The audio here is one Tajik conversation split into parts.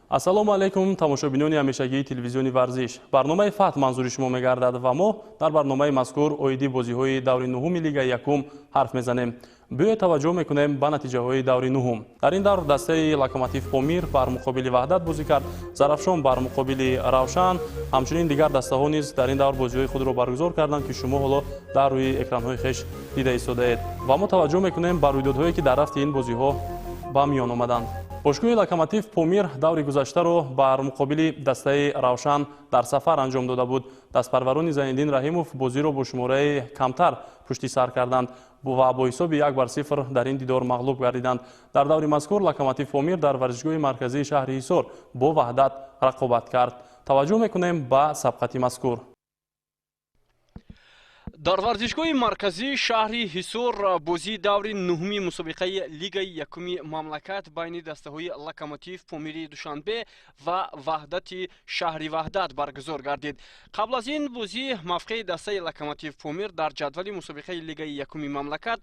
Ассалому алайкум, тамошобинони ҳамешагии телевизиони Варзиш. Барномаи Фатҳ манзури шумо мегардад ва мо дар барномаи мазкур оиди бозиҳои даври нуҳуми Лигаи якум ҳарф мезанем. Биёед, таваҷҷӯҳ мекунем ба натиҷаҳои даври нуҳум. Дар ин давр дастаи Локомотив Помир бар муқобили Ваҳдат бозӣ кард, Зарафшон бар муқобили Равшан, ҳамчунин дигар дастаҳо низ дар ин давр бозиҳои худро баргузор карданд, ки шумо ҳоло дар рӯи экранҳои хеш дида истодаед. Ва мо таваҷҷӯҳ мекунем ба рӯйдодҳое, ки дар рафти ин бозиҳо ба миён омаданд. Бошгоҳи Локомотив Помир даври гузаштаро бар муқобили дастаи Равшан дар сафар анҷом дода буд. Дастпарварони Зайниддин Раҳимов бозиро бо шумораи камтар пушти сар карданд ва бо ҳисоби 1-0 дар ин дидор мағлуб гардиданд. Дар даври мазкур Локомотив Помир дар варзишгоҳи марказии шаҳри Ҳисор бо Ваҳдат рақобат кард. Таваҷҷӯҳ мекунем ба сабқати мазкур. Дар варзишгоҳи марказии шаҳри Ҳисор бозии даври нуҳуми мусобиқаи Лигаи якуми мамлакат байни дастаҳои Локомотив Помири Душанбе ва Ваҳдати шаҳри Ваҳдат баргузор гардид. Қабл аз ин бозӣ мавқеи дастаи Локомотив Помир дар ҷадвали мусобиқаи Лигаи якуми мамлакат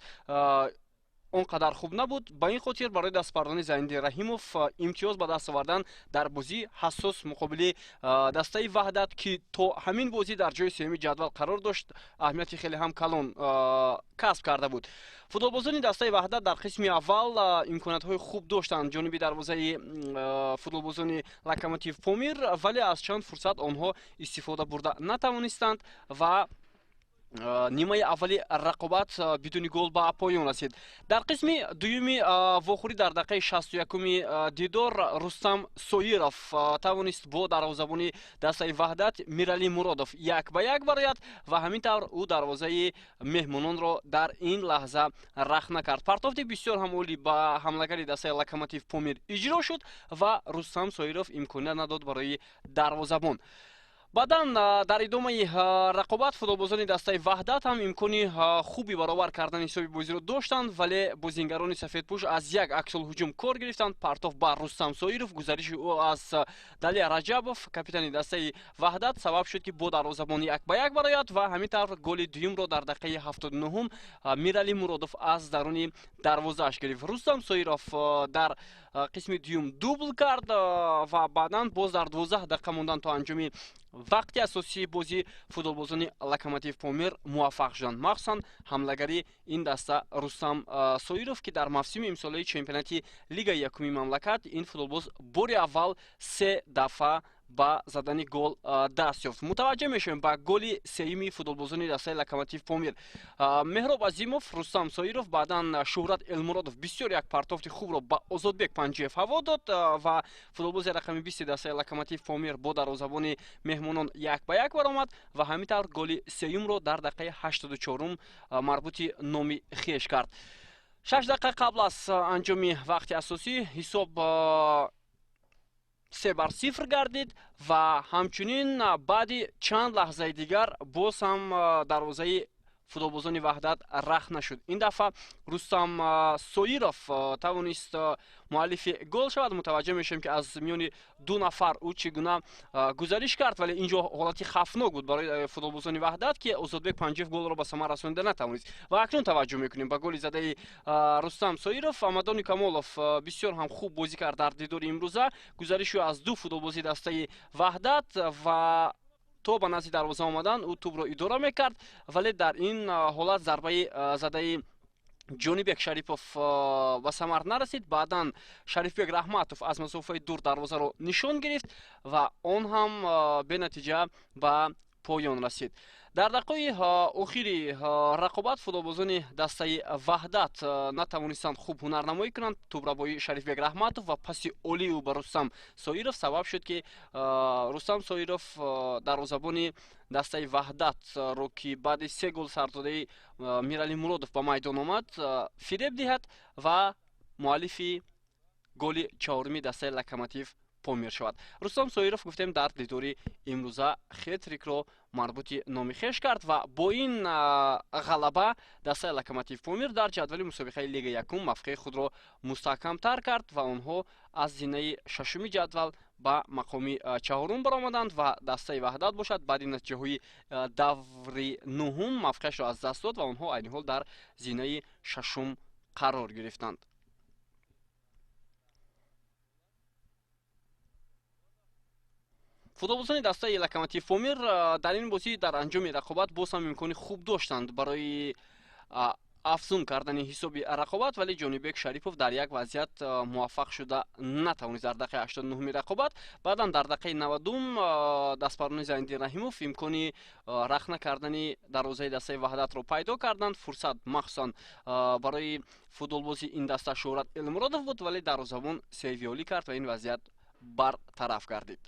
он қадар хуб набуд. Ба ин хотир барои дастпардони Зайниддин Раҳимов имтиёз ба даст овардан дар бозии ҳассос муқобили дастаи Ваҳдат, ки то ҳамин бозӣ дар ҷои сеюми ҷадвал қарор дошт, аҳамияти хеле ҳам калон касб карда буд. Футболбозони дастаи Ваҳдат дар қисми аввал имкониятҳои хуб доштанд ҷониби дарвозаи футболбозони Локомотив Помир, вале аз чанд фурсат онҳо истифода бурда натавонистанд ва нимаи аввали рақобат бидуни гол ба поён расид. Дар қисми дуюми вохӯрӣ дар дақиқаи 61-уми дидор Рустам Соиров тавонист бо дарвозабони дастаи Ваҳдат Миралӣ Муродов 1-1 барояд ва ҳамин тавр ӯ дарвозаи меҳмононро дар ин лаҳза рахна кард. Партофти бисёр ҳам олӣ ба ҳамлагари дастаи Локомотив Помир иҷро шуд ва Рустам Соиров имконият надод барои дарвозабон. Баъдан дар идомаи рақобат футболбозони дастаи Ваҳдат ҳам имкони хуби баробар кардани ҳисоби бозиро доштанд, вале бозингарони сафедпӯш аз як аксулҳуҷум кор гирифтанд. Партоф ба Рустам Соиров, гузариши ӯ аз Далия Раҷабов, капитани дастаи Ваҳдат, сабаб шуд, ки бо дарвозабон 1-1 барояд ва ҳамин тавр голи дуюмро дар дақиқаи 79-ум Миралӣ Муродов аз даруни дарвозааш гирифт. Рустам Соиров дар қисми дуюм дубл кард ва баъдан боз дар 12 дақиқа мондан то анҷоми вақти асосии бозӣ футболбозони Локомотив Помир муваффақ шуданд, махсусан ҳамлагари ин даста Рустам Соиров, ки дар мавсими имсолаи чемпионати Лигаи якуми мамлакат ин футболбоз бори аввал се дафъа ба задани гол даст ёфт. Мутаваҷҷеҳ мешавем ба голи сеюми футболбозони дастаи Локомотив Помир. Меҳроб Азимов, Рустам Соиров, баъдан Шуҳрат Элмуродов бисёр як партофти хубро ба Озодбек Панҷиев ҳаво дод ва футболбози рақами 20 дастаи Локомотив Помир бо дарвозабони меҳмонон 1-1 баромад ва ҳамин тавр голи сеюмро дар дақиқаи 84-ум марбути номи хеш кард. 6 дақиқа қабл аз анҷоми вақти асосӣ ҳисоб 3-0 гардид ва ҳамчунин баъди чанд лаҳзаи дигар боз ҳам дарвозаи футболбозони Ваҳдат рахт нашуд. Ин дафъа Рустам Соиров тавонист муаллифи гол шавад. Мутаваҷҷеҳ мешавем, ки аз миёни ду нафар ӯ чӣ гуна гузариш кард, вале ин ҷо ҳолати хавфнок буд барои футболбозони Ваҳдат, ки Озодбек Панҷиев голро ба самар расонида натавонист. Ва акнун таваҷҷӯҳ мекунем ба голи задаи Рустам Соиров. Амадони Камолов бисёр ҳам хуб бозӣ кард дар дидори имрӯза. Гузариши ӯ аз ду футболбози дастаи Ваҳдат ва то ба назди дарвоза омадан ӯ тӯбро идора мекард, вале дар ин ҳолат зарбаи задаи Ҷонибек Шарипов ба самар нарасид. Баъдан Шарифбек Раҳматов аз масофаи дур дарвозаро нишон гирифт ва он ҳам бенатиҷа ба поён расид. Дар дақиқаи охири рақобат футболбозони дастаи Ваҳдат натавонистанд хуб ҳунарнамоӣ кунанд. Тӯбрабои Шарифбек Раҳматов ва паси олии ӯ ба Рустам Соиров сабаб шуд, ки Рустам Соиров дарвозабони дастаи Ваҳдатро, ки баъди се гол сардодаи Миралӣ Муродов ба майдон омад, фиреб диҳад ва муаллифи голи чаҳоруми дастаи Локомотив Помир шавад. Рустам Соиров, гуфтем, дар дидори имрӯза хетрикро марбути номи хеш кард ва бо ин ғалаба дастаи Локомотив Помир дар ҷадвали мусобиқаи Лига якум мавқеи худро мустаҳкамтар кард ва онҳо аз зинаи шашуми ҷадвал ба мақоми чаҳорум баромаданд ва дастаи Ваҳдат бошад баъди натиҷаҳои даври нуҳум мавқеашро аз даст дод ва онҳо айни ҳол дар зинаи шашум қарор гирифтанд. Футболбозони дастаи Локомотив Помир дар ин бозӣ дар анҷоми рақобат боз ҳам имкони хуб доштанд барои афзун кардани ҳисоби рақобат, вале Ҷонибек Шарипов дар як вазъият муваффақ шуда натавонист дар дақиқаи 89-уми рақобат. Баъдан дар дақиқаи 90-ум дастпаррони Зайниддин Раҳимов имкони рахна кардани дарвозаи дастаи Ваҳдатро пайдо карданд. Фурсат махсусан барои футболбози ин даста Шӯҳрат Элмуродов буд, вале дарвозабон севиёлӣ кард ва ин вазъият бартараф гардид.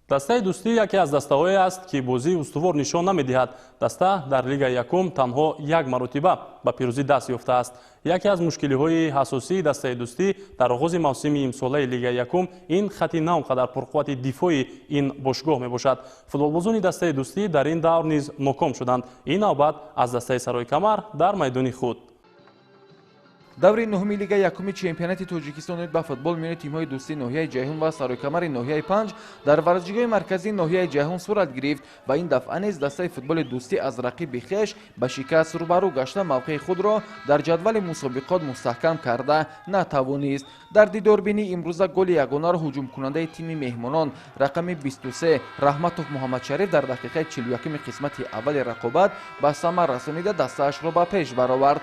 Дастаи Дӯстӣ яке аз дастаҳое аст, ки бозии устувор нишон намедиҳад. Даста дар Лигаи якум танҳо як маротиба ба пирӯзӣ даст ёфтааст. Яке аз мушкилиҳои асосии дастаи Дӯстӣ дар оғози мавсими имсолаи Лигаи якум ин хати на он қадар пурқуввати дифои ин бошгоҳ мебошад. Футболбозони дастаи Дӯстӣ дар ин давр низ ноком шуданд. Ин навбат аз дастаи Саройкамар дар майдони худ. Даври нуҳуми Лигаи якуми чемпионати Тоҷикистон оид ба футбол миёни тимҳои Дӯстии ноҳияи Ҷайҳун ва Саройкамари ноҳияи Панҷ дар варзишгоҳи марказии ноҳияи Ҷайҳун сурат гирифт ва ин дафъа низ дастаи футболи Дӯстӣ аз рақиби хеш ба шикаст рӯбарӯ гашта мавқеи худро дар ҷадвали мусобиқот мустаҳкам карда натавонист. Дар дидорбинии имрӯза голи ягонаро ҳуҷумкунандаи тими меҳмонон рақами 23 Раҳматов Муҳаммадшариф дар дақиқаи 41-уми қисмати аввали рақобат ба самар расонида дастаашро ба пеш баровард.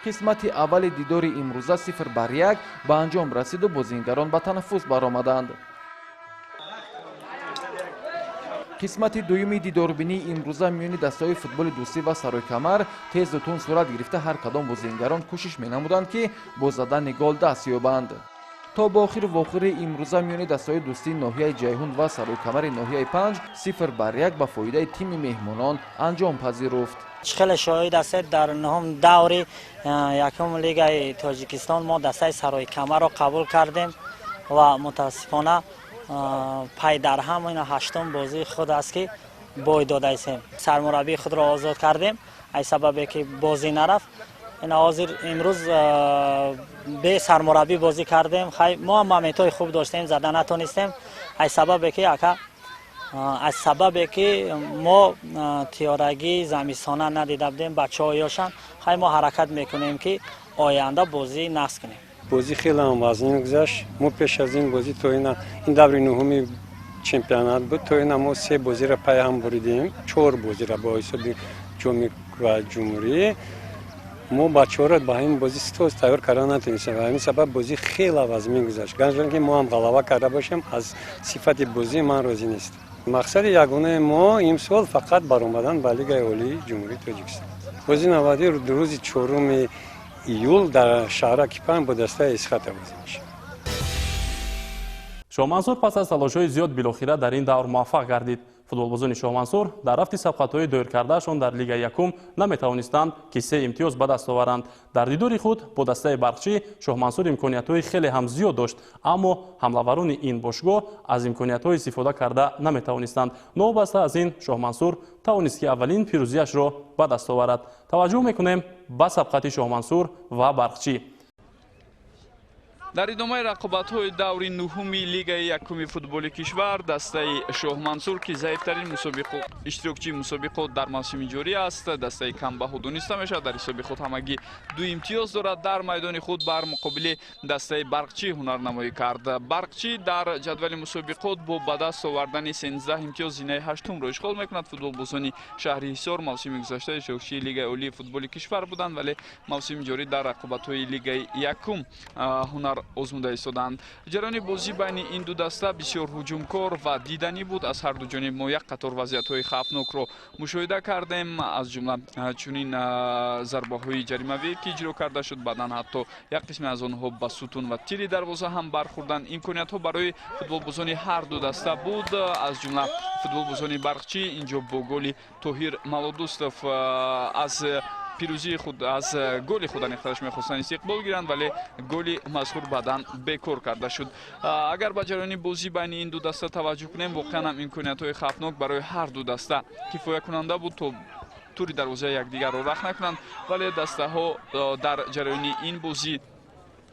Қисмати аввали дидори имрӯза 0-1 ба анҷом расиду бозингарон ба танаффус баромаданд. Қисмати дуюми дидорбинии имрӯза миёни дастаҳои футболи Дӯстӣ ва Саройкамар тезу тунд сурат гирифта ҳар кадом бозингарон кӯшиш менамуданд, ки бо задани гол даст ёбанд. То ба охир вохӯрии имрӯза миёни дастаҳои Дӯстии ноҳияи Ҷайҳун ва Саройкамари ноҳияи Панҷ 0-1 ба фоидаи тими меҳмонон анҷом пазируфт. Хеле шоҳид ҳастед, дар нуҳум даври якум Лигаи Тоҷикистон мо дастаи Саройкамарро қабул кардем ва мутаассифона пай дар ҳам ин ҳаштум бозии худ аст, ки бой додаистем. Сармураббии худро озод кардем аз сабабе ки бозӣ нарафт. Ин ҳозир имрӯз бе сармураббӣ бозӣ кардем. Хай мо ҳам моментҳои хуб доштем, зада натонистем аз сабабе ки ака аз сабабе ки мо тиёрагии замистона надида будем, бачаҳо ёшанд. Хай мо ҳаракат мекунем, ки оянда бозӣ нақс кунем. Бозӣ хеле ҳам вазнин гузашт. Мо пеш аз ин бозӣ то ин даври нуҳуми чемпионат буд, то ина мо се бозиро пай ҳам буридем, 4 бозиро бо ҳисоби ҷоми ва ҷумҳурӣ. Мо бачаҳоро ба ҳамин бозӣ стоз тайёр карда натавонистем ва ҳамин сабаб бозӣ хеле вазнин гузашт. Ганҷон ки мо ҳам ғалаба карда бошем, аз сифати бозӣ ман розӣ нестам. Мақсади ягонаи мо имсол фақат баромадан ба Лигаи Олии Ҷумҳурии Тоҷикистон. Бозии навбатӣ рӯзи 4 июл дар шаҳраки Панҷ бо дастаи Исхата бозӣ мешавад. Шоҳмансур пас аз талошҳои зиёд билохира дар ин давр муваффақ гардид. Футболбозони Шоҳмансур дар рафти сабқатҳои доиркардаашон дар Лигаи якум наметавонистанд, ки 3 имтиёз ба даст оваранд. Дар дидори худ бо дастаи Барқчӣ Шоҳмансур имкониятҳои хеле ҳам зиёд дошт, аммо ҳамлаварони ин бошгоҳ аз имкониятҳои истифода карда наметавонистанд. Новобаста аз ин Шоҳмансур тавонист, ки аввалин пирӯзиашро ба даст оварад. Таваҷҷӯҳ мекунем ба сабқати Шоҳмансур ва Барқчӣ. Дар идомаи рақобатҳои даври нуҳуми Лигаи якуми футболи кишвар дастаи Шоҳмансур, ки заифтарин иштирокчии мусобиқот дар мавсими ҷорӣ аст, дастаи камбаҳо дониста мешавад, дар ҳисоби худ ҳамагӣ 2 имтиёз дорад, дар майдони худ бар муқобили дастаи Барқчӣ ҳунарнамоӣ кард. Барқчӣ дар ҷадвали мусобиқот бо ба даст овардани 13 имтиёз зинаи ҳаштумро ишғол мекунад. Футболбозони шаҳри Ҳисор мавсими гузашта иштирокчии Лигаи Олии футболи кишвар буданд, вале мавсими ҷорӣ дар рақобатҳои Лигаи якум ҳунар озмуда истоданд. Ҷараёни бозӣ байни ин ду даста бисёр ҳуҷумкор ва диданӣ буд. Аз ҳар ду ҷониб мо як қатор вазъиятҳои хавфнокро мушоҳида кардем, аз ҷумла чунин зарбаҳои ҷаримавӣ, ки иҷро карда шуд. Баъдан ҳатто як қисме аз онҳо ба сутун ва тири дарвоза ҳам бархӯрданд. Имкониятҳо барои футболбозони ҳар ду даста буд, аз ҷумла футболбозони Барқчӣ инҷо бо голи Тоҳир Малодустов аз пирӯзии худ аз голи худ аниқтараш мехостанд истиқбол гиранд, вале голи мазкур баъдан бекор карда шуд. Агар ба ҷараёни бозӣ байни ин ду даста таваҷҷӯҳ кунем, воқеан ҳам имкониятҳои хавфнок барои ҳар ду даста кифоякунанда буд то тури дарвозаи якдигарро рахт накунанд, вале дастаҳо дар ҷараёни ин бозӣ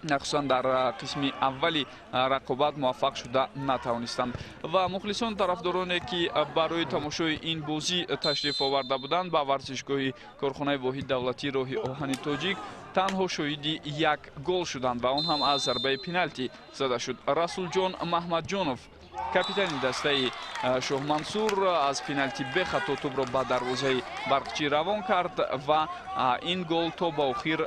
Хусусан дар қисми аввали рақобат муваффақ шуда натавонистанд ва мухлисон, тарафдороне, ки барои тамошои ин бозӣ ташриф оварда буданд ба варзишгоҳи корхонаи воҳид давлатии роҳи оҳани тоҷик, танҳо шоҳиди як гол шуданд ва он ҳам аз зарбаи пеналти зада шуд. Расулҷон Маҳмадҷонов, капитани дастаи Шоҳмансур, аз пеналти бехато тӯбро ба дарвозаи Барқчӣ равон кард ва ин гол то ба охир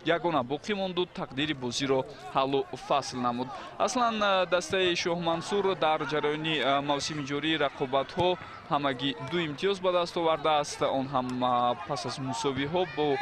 ягона боқӣ монду тақдири бозиро ҳаллу фасл намуд. Аслан дастаи Шоҳмансур дар ҷараёни мавсими ҷории рақобатҳо ҳамагӣ ду имтиёз ба даст овардааст, он ҳам пас аз мусовиҳо бо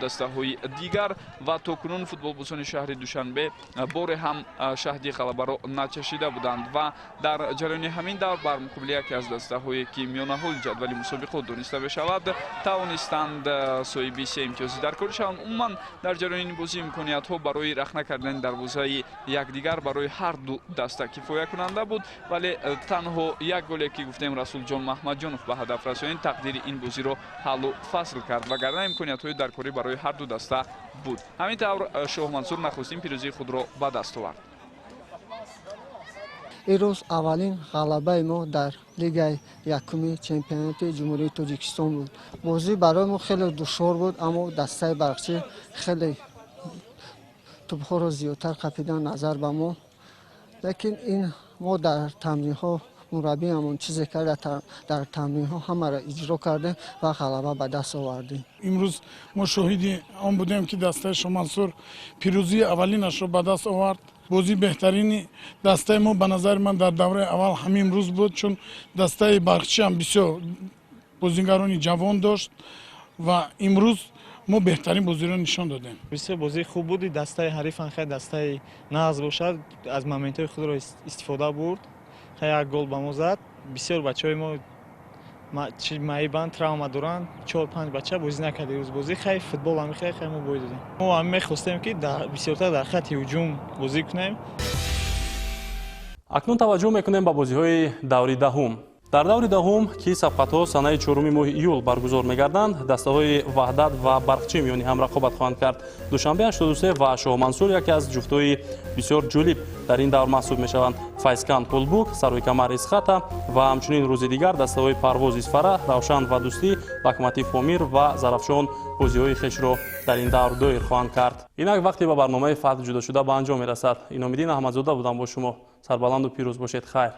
дастаҳои дигар, ва то кунун футболбозони шаҳри Душанбе боре ҳам шаҳди ғалабаро начашида буданд ва дар ҷараёни ҳамин давр бар муқобили яке аз дастаҳое, ки миёнаҳоли ҷадвали мусобиқот дониста мешавад, тавонистанд соҳиби се имтиёзи даркорӣ шаванд. Умуман, дар ҷараёни ин бозӣ имкониятҳо барои рахна кардани дарвозаи якдигар барои ҳар ду даста кифоякунанда буд, вале танҳо як голе, ки гуфтем, Расулҷон Маҳмадҷонов ба ҳадаф расонид, тақдири ин бозиро ҳаллу фасл кард, вагарна имкониятҳои даркорӣ барои ҳар ду даста буд. Ҳамин тавр Шоҳмансур нахустин пирӯзии худро ба даст овард. Имрӯз аввалин ғалабаи мо дар лигаи якуми чемпионати Ҷумҳурии Тоҷикистон буд. Бозӣ барои мо хеле душвор буд, аммо дастаи Барқчӣ хеле тӯбҳоро зиёдтар қапидан назар ба мо, лекин ин мо дар тамринҳо мураббиамон чизе карда, дар тамринҳо ҳамаро иҷро кардем ва ғалаба ба даст овардем. Имрӯз мо шоҳиди он будем, ки дастаи Шоҳмансур пирӯзии аввалинашро ба даст овард. Бозии беҳтарини дастаи мо, ба назари ман, дар давраи аввал ҳамин рӯз буд, чун дастаи Барқчиам бисёр бозигарони ҷавон дошт ва имрӯз мо беҳтарин бозиро нишон додем. Бисёр бозии хуб буд. Дастаи ҳарифам хеле дастаи нағз бошад, аз моментҳои худро истифода бурд, хеле як гол ба мо зад. Бисёр бачаҳои мо чи маибанд, травма доранд, чор панҷ бача бозӣ накард ирӯз. Бозӣ хай, футбол ҳами хай, хай мо бой додем. Мо ҳами мехостем, ки бисёртар дар хатти ҳуҷум бозӣ кунем. Акнун таваҷҷӯҳ мекунем ба бозиҳои даври даҳум. Дар даври даҳум, ки сабқатҳо санаи 4-уми моҳи июл баргузор мегарданд, дастаҳои Ваҳдат ва Барқчӣ миёни ҳам рақобат хоҳанд кард. Душанбе 83 ва Шоҳмансур яке аз ҷуфтҳои бисёр ҷолиб дар ин давр маҳсуб мешаванд. Файзканд Пулбук, Саройкамар Исхата ва ҳамчунин рӯзи дигар дастаҳои Парвоз Исфара, Равшан ва Дӯстӣ, Локомотив Помир ва Зарафшон бозиҳои хешро дар ин давр доир хоҳанд кард. Инак вақте ба барномаи Фатҳ ҷудошуда ба анҷом мерасад. Иномиддин Аҳмадзода будам бо шумо. Сарбаланду пирӯз бошед. Хайр.